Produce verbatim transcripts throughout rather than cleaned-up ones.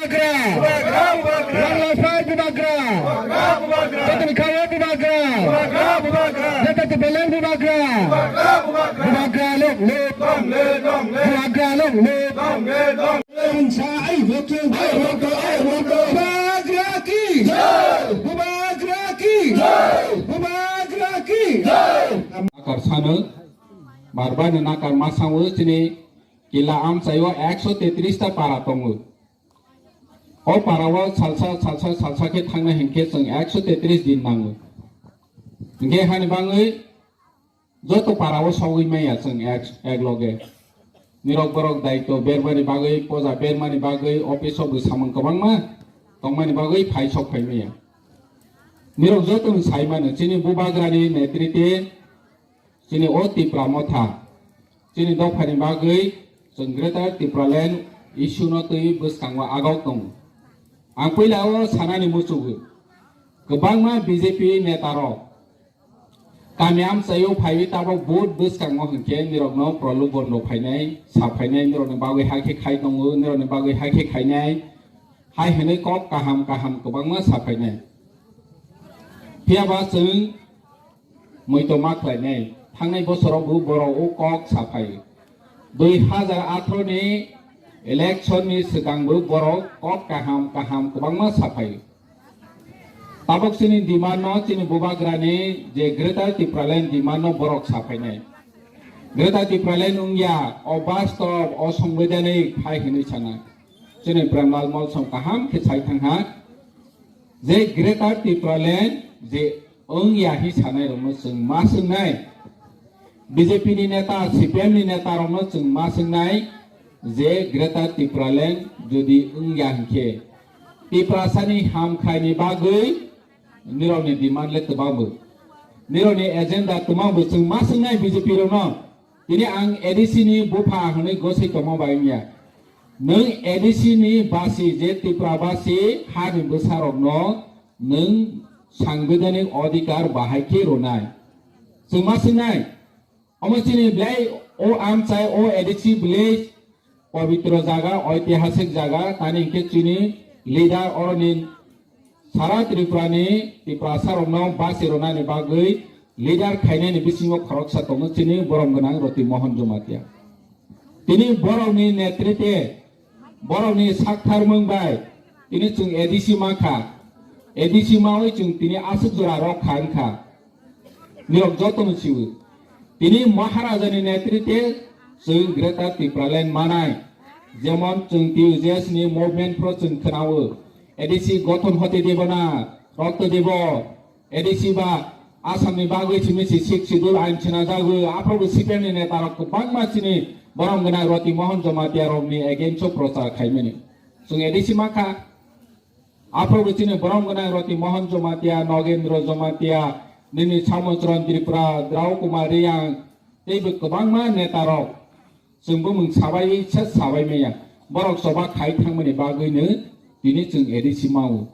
Bubagra. Bubagra, bubagra. Rang Laphai bubagra. Bubagra, bubagra. Jotoni Khawa bubagra. Bubagra, bubagra. Jotoni Beleng bubagra. Bubagra, bubagra. Bubagra long live. Long live, long live. Bubagra long live. Long live, long live. Bubagra ki jai. Bubagra ki jai. Bubagra ki jai. Nakar sano, barbani nakar masango chini kila amchaio ekso tetris ta para tongo. O parao salsa, salsa, salsa khe thangna hinkhe chwng ekso tetris din nango. Hinkhe hani bangwi joto parao sogwi maya chwng ek, ek loge. Nirok borok daitw bermani bagwi, poja bermani bagwi, office o bwsamung kwbangma tongmani bagwi phai sok phai maya. Nirok jotono sai mano, chini bubagrani netrite chini o Tipra Motha, chini dophani bagwi chwng Greater Tipraland issue no twi bwskango agok tongo. Ang puila o sanani muchugwi, kwbangma B J P neta rok kami amchaio phaiwi tabok vote bwskango hinkhe nirokno prolobon rok phainai, sa phainai, nirokni bagwi hakhe khai tongo, nirokni bagwi hakhe khainai, hai hwnwi kok kaham kaham kwbangma sa phainai. Phiyaba chwng muitu ma khlainai. Thangnai bosorobo borok o kok sa phai. Dui hazar atharo ni election ni swkangbo borok kok kaham kaham kwbangma sa phai. Tabok chini demand no, chini bubagrani je Greater Tipraland demand no borok sa phainai. Greater Tipraland wngya, o bastob, o songbidanik hai hwnwi sana. Chini Premlal Molsom kaham khe sai thangha. Je Greater Tipraland je wngya hi sanai rokno chwng ma swngnai, B J P ni neta, C P M ni neta rokno chwng ma swngnai je Greater Tipraland jodi wngya hinkhe Tiprasani hamkhaini bagwi nirokni demand le twbangbo, nirokni agenda twbangbo chwng ma swngnai B J P rokno. Tini ang A D C ni bupha hwnwi gosai tongma bai wngya. Nwng A D C ni basi je Tripura basi hani bwsarokno nwng sangbidanik odhikar bahai khe rwnai. Chwng ma swngnai, omo chini belai o amchai o A D C village pobitro jaga, oitihasik jaga, tani hinkhe chini leader oroni Sara Tripura ni Tiprasa rokno basi rwnani bagwi leader khainani bisingo khoroksa tongo chini borom gwnang Roti Mohon Jamatia. Tini borokni netrite, borokni saktharmung bai tini chwng A D C mankha. A D C mawi chwng tini aswk jora rok kha wngkha. Nirok jotono siwi. Tini Maharajani netrite chwng Greater Tipraland manai. Jemon chwng T U J S ni movement phro chwng khwnao. A D C gothon hote debo na, rokto debo. A D C ba Assam ni bagwi simi si Sixth Schedule ain china jagwi. Aphrobo C P M ni neta rok kwbangma chini borom gwnang Roti Mohon Jamatia rokni against o prochar khaimani. Chwng A D C mankha. Aphrobo chini borom gwnang Roti Mohon Jamatia, Nogendro Jamatia, nini Samochron Tripura, Drau Kumar Reang, teibo kwbangma neta rok. Chwng bumung sabai se sabai maya. Borok choba khai thangmani bagwino tini chwng A D C mao.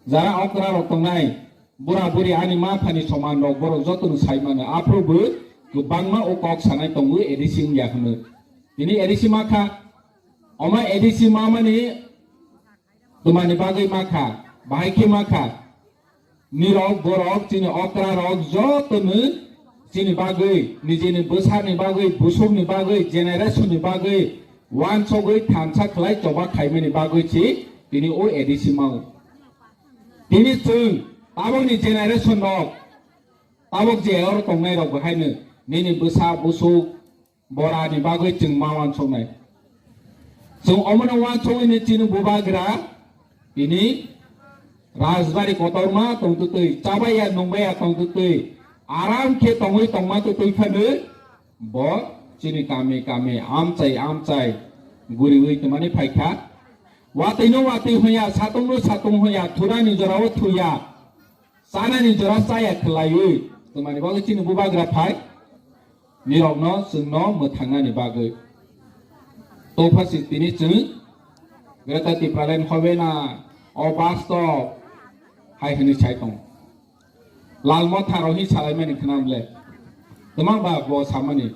Jara okra rok tongnai, bura buri ani ma phani soman rok borok jotono sai mano. Aphrobo kwbangma o kok sanai tongo A D C wngya hwnwi. Tini A D C mankha, omo A D C mamani Twmani bagwi mankha, bahai khe mankha. Nirok borok chini okra rok jotono chini bagwi, nijini bwsarni bagwi, busukni bagwi, generation ni bagwi, wansogwi thansa khlai choba khaimani bagwi si tini o A D C mao. Tini chwng tabokni generation rok, tabok je oro tongnai rok bahaino nini bwsa busuk, Borani bagwi chwng ma wansoknai. Chwng omono wansogwi ni chini bubagra tini rajbari kotorma tongtwtwi, chabaiya nungbaiya tongtwtwi, aram khe tongwi tongma twtwi phano bo chini kami kami amchai amchai guriwi twmani phaikha. Watwino watwi hoya, satungno satung hoya, thurani jorao thuya. Chanani jora chaya khwlaiwi twmani bagwi chini bubagra phai nirokno chwngno mwthangnani bagwi. Tophasi tini chwng Greater Tipraland hobe na o bastob hai hwnwi sai tongo. Lal Motha rok hi salaimani khwnam le. Twmang ba bo samani.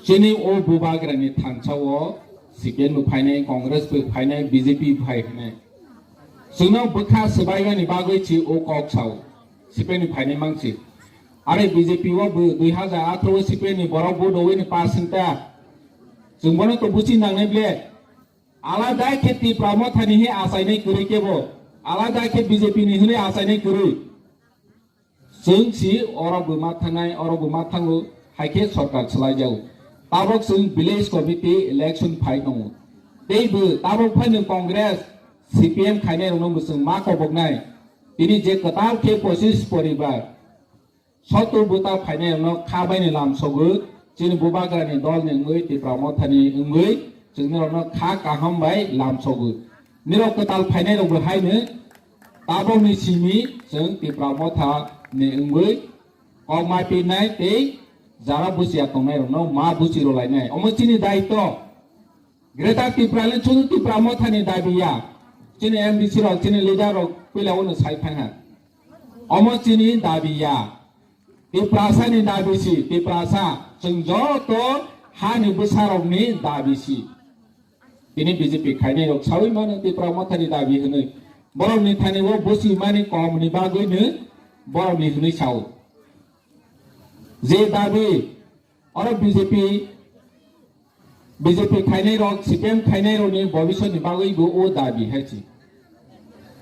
Chini o bubagrani thansa o C P M bo phainai, Congress bo phainai, B J P bo phainai. Chwngno bwkha swbaimani bagwi si o kok sao. C P M ni phainai mangsi. Are B J P o bo dui hazar atharo o C P M ni borok bo dowini pass wngta. Chwng bono to buchi nangnai ble. Alada khe Tipra Mothani hi achainai kwrwi kebo. Alada khe B J P ni hwnwi achainai kwrwi. Chwng si oro bo ma thangnai, oro bo ma thango, hai khe sorkar swlai jago. Tabok chwng village committee election phai tongo. Tei bo tabok phai no Congress, C P M khainai rokno bo chwng ma koboknai. Tini je kwtal khe pochis poribar, sotto bota phainai rokno kha bai ni lam sogo, chini bubagra ni dol ni wngwi Tipra Motha ni wngwi chwng nirokno kha kaham bai lam sogo. Nirok kwtal phainai rok bo hai no tabok ni simi chwng Tipra Motha ni wngwi kok ma pirnai tei jara buchiya tongnai rokno ma buchi rwlainai. Omo chini daitw. Greater Tipraland chwng Tipra Motha ni dabi ya. Chini M D C rok, chini leader rok puila uno sai thang ha. Omo chini dabi ya. Tiprasa ni dabi si, Tiprasa chwng joto ha ni bwsa rok ni dabi si. Tini B J P khainai rok sawi mano Tipra Motha ni dabi hwnwi. Borok ni thani o buchi mani kom ni bagwi no borok ni hwnwi sao. Je dabi oro B J P, B J P khainai rok, C P M khainai rok ni bobisot ni bagwi bo o dabi hai si.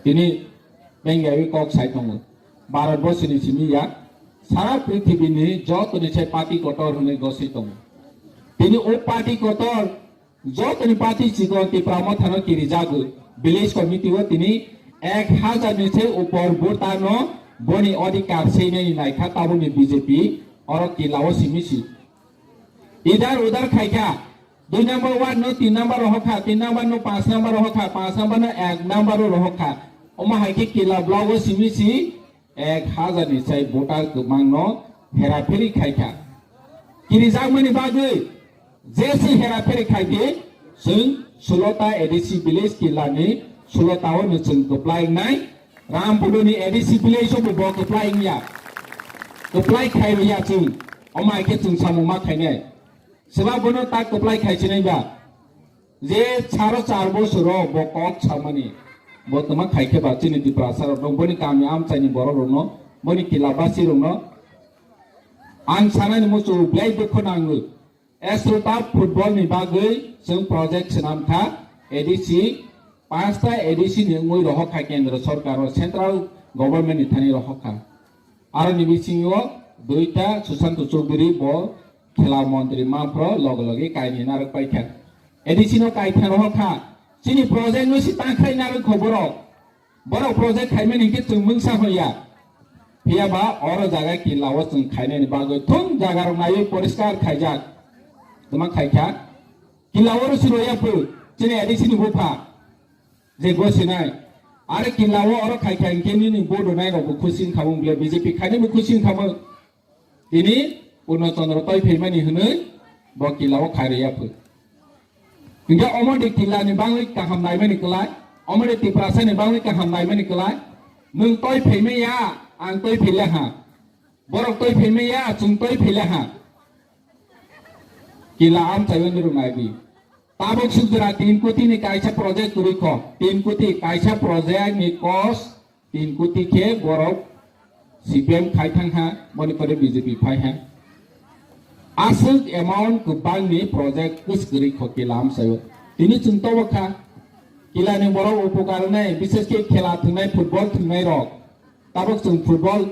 Tini bengai kok sai tongo. Bharat borsi ni simi ya, sara prithibi ni joto ni sai party kotor hwnwi goswi tongo. Tini o party kotor joto ni party chikon Tipra Motha no kirijago. Village committee o tini ek hazar ni sai upor voter no boni odhikar seinai ni naikha tabuk ni B J P oro kila o simi si. Idar udar khaikha, dui number ward no tin number rohokha, tin number no panch number rohokha, panch number no ek number rohokha. Omo hai khe kila block o simi si ek hazar ni sai voter kwbang no hera pheri khaikha. Kirijakmani bagwi je si hera pheri khaikhe, chwng sulota A D C village kila ni sulota o no chwng kwplai wngnai. Rambudo ni A D C village o bo kwplai wngya. Kwplai khai rwya chwng. Omo hai khe chwng samung ma khainai. Swba bono tak kwplai khai sinai ba. Je saro char bosoro bo kok samani. Bo tama khai khe ba chini Tiprasa rok no, boni kami amchai ni borok rok no, boni kila basi rok no. Ang sanani muchung belai dukho nango. Esrota football ni bagwi chwng project swnam kha, A D C, panchta A D C ni wngwi rohok kha kendro sorkar o, central government ni thani rohok kha. Aro ni bisingo duita Sushanta Chowdhury bo khela montri manphro loge loge kaini narwk paikha. A D C no kaithang rohok kha. Chini project no si tangkhrai narwk kho borok. Borok project khaimani hinkhe chwng mungsa hoya. Phiya ba oro jaga kila o chwng khainani bagwi thung jaga rok naiwi poriskar khaijak. Tuma khaikha. Kila oro si roya phu. Chini A D C ni bupha. Je gosinai. Are kila o oro khaikha hinkhe nini bodo nai rok bo khusi wngkha mung bile B J P khaini bo khusi wngkha mung. Tini Purno Chandra toi phaimani hwnwi bo kila o khai rwya phu. Hinkhe omo de kila ni bangwi kaham naimani kwlai, omo de Tiprasa ni bangwi kaham naimani kwlai. Nwng toi phaimaya, ang toi phaile ha. Borok toi phaimaya, chwng toi phaile ha. Kila amchai wngwi rwnai di. Tabuk suk jora tin koti ni kaisa project kwrwi kho. Tin koti kaisa project ni cost Tin koti khe borok C P M khai thang ha, boni pore B J P phai ha. Aswk amount kwbang ni project kwswk kwrwi kho kila amchaio. Tini chwng tobo kha, kila ni borok upokar wngnai, bises khe khela thwngnai, football thwngnai rok. Tabuk chwng football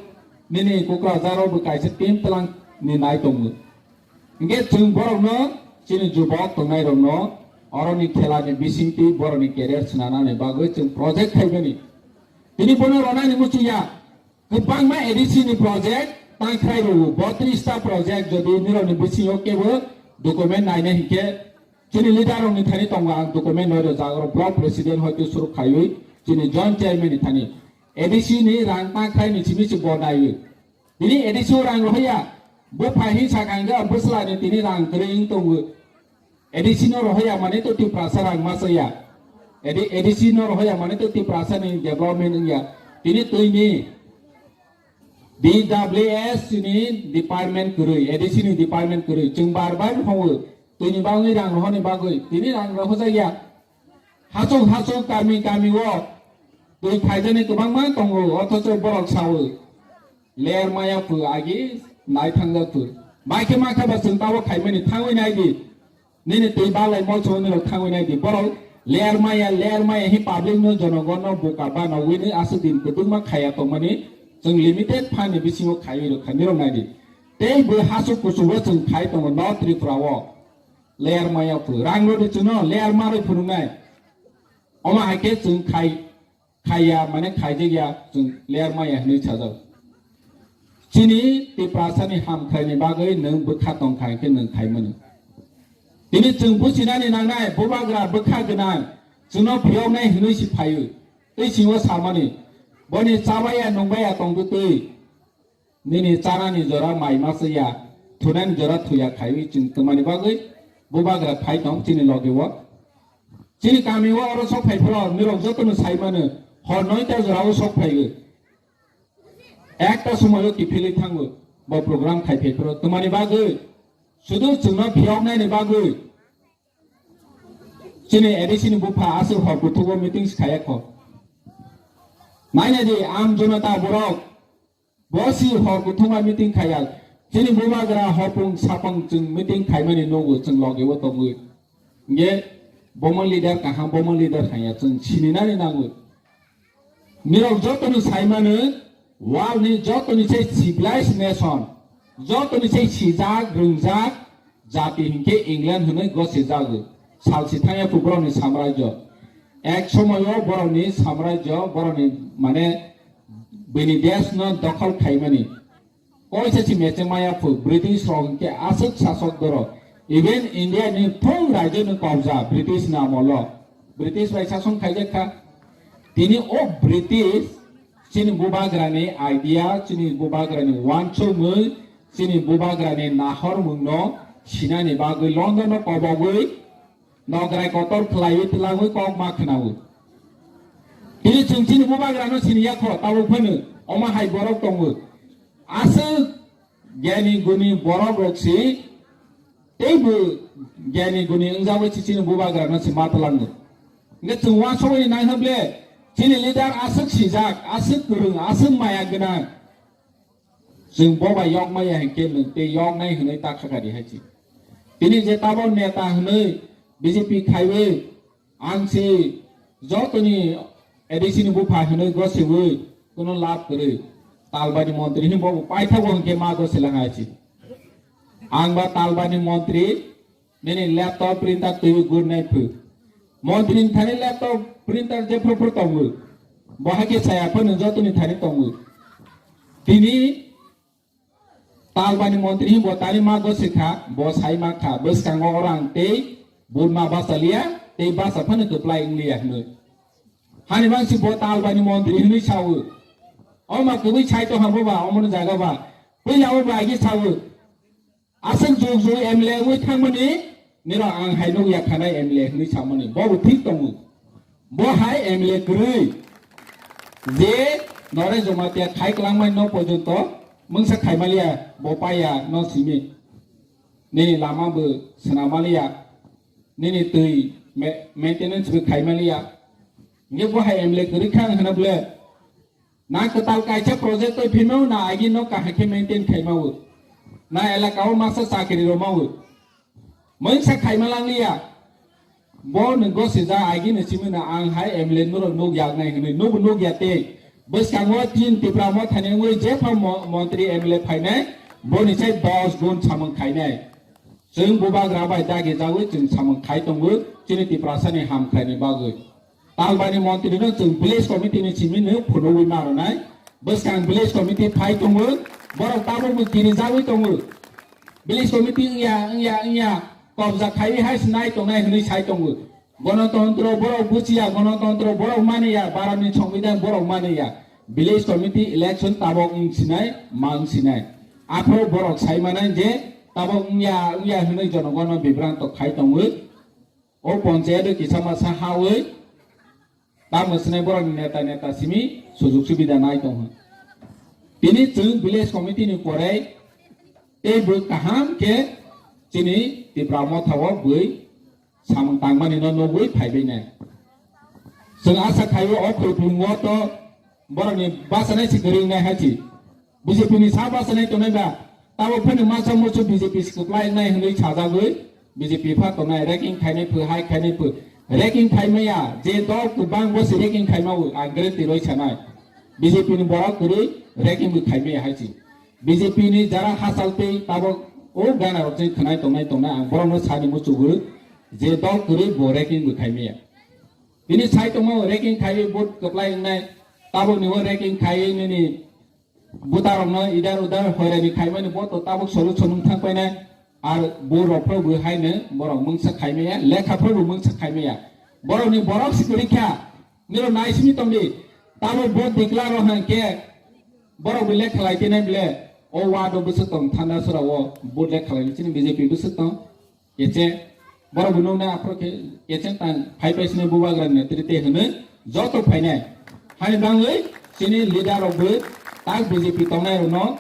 nini Kokrajhar o bo kaisa team twlang ni nai tongo. Hinkhe chwng borokno, chini jubok tongnairokno oroni khelani bisingtwi borokni career swnanani bagwi chwng project khaimani. Tini bono ronani muchungya, kwbangma A D C ni project tangkhrai rwo, botris ta project jodi nirokni bisingo kebo document naina hinkhe chini leader rokni thani tongo ang document noiro jaga rok block president hoite suruk khaiwi chini joint chairman ni thani A D C ni rang tangkhrai ni simi se bo naiwi. Tini A D C o rang rohorya, bo phai hin sakha hwnkhe bwsla ni tini rang kwrwi wng tongo. A D C no rohorya mane to Tiprasa rang ma chaya. A D, A D C no rohorya mane to Tiprasa ni development wngya. Tini twi ni D W S ni department kwrwi, A D C ni department kwrwi. Chwng bar bar hongo. Twini bagwi rang rohorni bagwi, tini rang rohorjakya. Hachuk hachuk kami kami o twi phaijani kwbangma tongo, othocho borok sawi ler maya phu agi nai thangjak phu. Bai khe ma khe ba chwng tabo khaimani thangwi nai di. Nini twi balai mol chwng nirok thangwi nai di. Borok ler maya, ler maya hi public no, jonogon no buka ba nogwi ni aswk din kwbangma khaya tongmani chwng limited phan ni bisingo khaiwi rwkha nirok nai di. Tei bo hachuk kuchugo chwng khai tongo North Tripura o. Ler maya phu. Rang rodi chwngno ler marwi phunuknai. Omo hai khe chwng khai, khaiya, mane khaijakya, chwng ler maya hinwi sajak. Chini Tiprasani hamkhraini bagwi nwng bwkha tongkha hinkhe nwng khaimani. Tini chwng buchinani nangnai, bubagra bwkha gwnang, chwngno phiyoknai hinwi si phaio. Tei singo samani, boni chabaya nungbaya tongtwi twi. Nini chanani jora mai masa ya, thunani jora thuya khaiwi chwng twmani bagwi bubagra phai tong chini logi o. Chini kami o oro sok phai phro, nirok jotono sai mano, hor noita jora o sok phaiwi. Ekta somoyo kiphilwi thango, bo program khai phai phro twmani bagwi. Sudu chwngno phiyoknani bagwi. Chini A D C ni bupha aswk hor kuthugo meetings khaya kho. Naina di, am jonata borok. Bo si hor kuthuma meeting khaya. Chini bubagra hopung sapung chwng meeting khaimani nugo, chwng logi o tongwi. Nge bomo leader kaham, bomo leader hanya chwng sininani nango. Nirok jotoni saimano, world ni jotoni se civilized nation, jotoni se sijak, rwngjak, jati hinkhe England hwnwi gosijago. Salsi thangya phu borokni samrajyo. Ek somoyo borokni samrajyo, borokni mane bini desh no dokhol khaimani. Koisa si meche maya phu British rok hinkhe aswk sasok doro. Even India ni thung rajyo ni kobja British ni amolo. British bai sason khaijak kha. Tini o British chini bubagrani idea, chini bubagrani wansukmung, chini bubagrani nahormung no sinani bagwi London no kobogwi nograi kotor khlaiwi twlangwi kok ma khnawi. Tini chwng chini bubagrano siniya kho, tabuk phano omo hai borok tongo. Aswk gyani guni borok rok si teibo gyani guni wngjawi si chini bubagrano si ma twlango. Hwnkhe chwng uansukwi nai hwnkhe chini leader aswk sijak, aswk kwrwng, aswk maya gwnang. Chwng bo bai yok maya hinkhe nwng tei yok nai hwnwi ta kha kha di hai si. Tini je tabok neta hwnwi B J P khaiwi ang si jotoni A D C ni bupha hwnwi gosiwi kuno lab kwrwi. Talbani montri hin bo paithago hinkhe ma gosila hai si. Ang ba talbani montri nini laptop printer twi gur nai phu. Montri ni thani laptop printer je phru phru tongo. Bo hakhe saya phano jotoni thani tongo. Tini talbani montri bo tani ma gosikha, bo sai ma kha, bwskango orang tei burma basa liya, tei basa phano kwplai wng liya hwnwi. Hani bangsi bo talbani montri hwnwi sawo. O ma kwbwi sai tongha bo ba, omono jaga ba. Puila o ba agi sawo. Aswk jug jug M L A wngwi thangmani nirok ang hai nukya khanai M L A hwnwi samani. Bo bo thik tongo. Bo hai M L A kwrwi. Je Naresh Jamatia khai kwlangmani no porjonto mungsa khaimaliya, bo paiya no simi. Nini lama bo swnamaliya. Nini twi ma-, maintenance bo khaimaliya. Nge bo hai M L A kwrwi kha ang hwna bole. Na kwtal kaisa project twi phimao, na agi no kaham khe maintain khaimao. Na elaka o masa chakri romao. Mungsa khaima langliya. Bo nwng gosija agi ni simi na ang hai M L A nurok nuk yak nai hwnwi nubo nuk ya tei. Bwskango tin Tipra Motha ni wngwi jepha mo-, montri M L A phainai, boni sai dos gun samung khainai. Chwng bubagra bai dagi jagwi chwng samung khai tongo, chini Tiprasani hamkrai ni bagwi. Talbani montri no chwng village committee ni simi no phunugwi ma rwnai. Bwskang village committee phai tongo, borok tabukbo kiri jagwi tongo. Village committee wngya, wngya, wngya, kobja khaiwi hai se nai tongnai hwnwi sai tongo. Gonotontro borok buchiya, gonotontro borok maniya, Bharatni Songbidan borok maniya. Village committee election tabok wng sinai, ma wng sinai. Aphuru borok sai manai je tabok wngya, wngya hwnwi jonogono bibranto khai tongwi. O ponchayat o kisa masa hawi tamo sinai borokni neta neta simi sujug subida nai tongha. Tini chwng village committee ni korai tei bo kaham khe Chini Tipra Motha o bui samung tangmani no nugwi phaibai nai. Chwng asa khaio o khulupilung o to borokni bachanai se kwrwi nai hai chi. B J P ni sa bachanai tongnai ba, tabuk phano masa musu B J P se kwplai nai hwnwi sajagwi B J P pha tongnai, ranking khainai phu, hai khainai phu. Ranking khaimaya, je dol kwbang bo se ranking khaima o, ang guarantee rwi sanai. B J P ni borok kwrwi ranking bo khaimaya hai chi. B J P ni jara hachal tei tabuk o gana rok chini khwnai tongnai tongnai, ang borokno sani muchugwi je dol kwrwi bo ranking bo khaimaya. Bini sai tongma ranking khaiwi vote kwplai wngnai, tabuk ni o ranking khaiwi nini buta rokno idar udar hoirani khaimani bo to tabuk solution wng thang painai. Ar bo rok phro bo haino borok mungsa khaimaya, lekha phro bo mungsa khaimaya. Borok ni borok si kwrwi kha, niro nai simi tongdi. Tabuk bo dikla rok hang khe borok bo lekha lai tenai ble, o ward o bwswk tong thanda sora o bo lekha lai chini B J P bwswk tong. Kecheng, borok bo nuknai aphuru khe kecheng tang phai phai sini bubagra ni netrite hwnwi joto phainai. Hani bangwi chini leader rok bo tak B J P tongnai rokno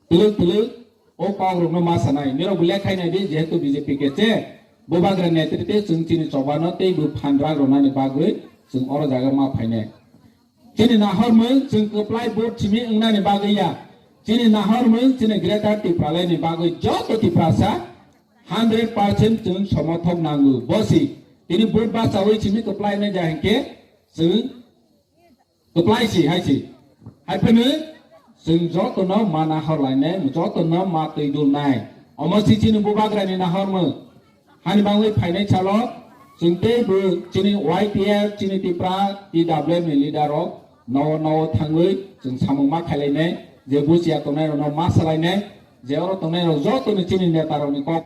twlwk twlwk o kok rokno ma sanai. Nirok bo lekha nai di jehetu B J P kecheng bubagra ni netrite chwng chini chobano tei bo phan rang rwnani bagwi chwng oro jaga ma phainai. Chini nahormung chwng kwplai vote simi wngnani bagwi ya. Chini nahormung chini Greater Tipraland ni bagwi joto Tiprasa hundred percent chwng somothok nango. Bosi tini vote bachawi simi kwplai wngnai ja hinkhe chwng kwplai si hai si. Hai phano chwng jotono ma nahor lainai, jotono ma twi dulnai. Omo si chini bubagrani nahormung. Hani bangwi phainai salo chwng tei bo chini Y T F, chini Tipra T W F ni leader rok nowo nowo thangwi chwng samung ma khailainai, je buchiya tongnai rokno ma salainai, je oro tongnai rok joto ni chini neta rokni kok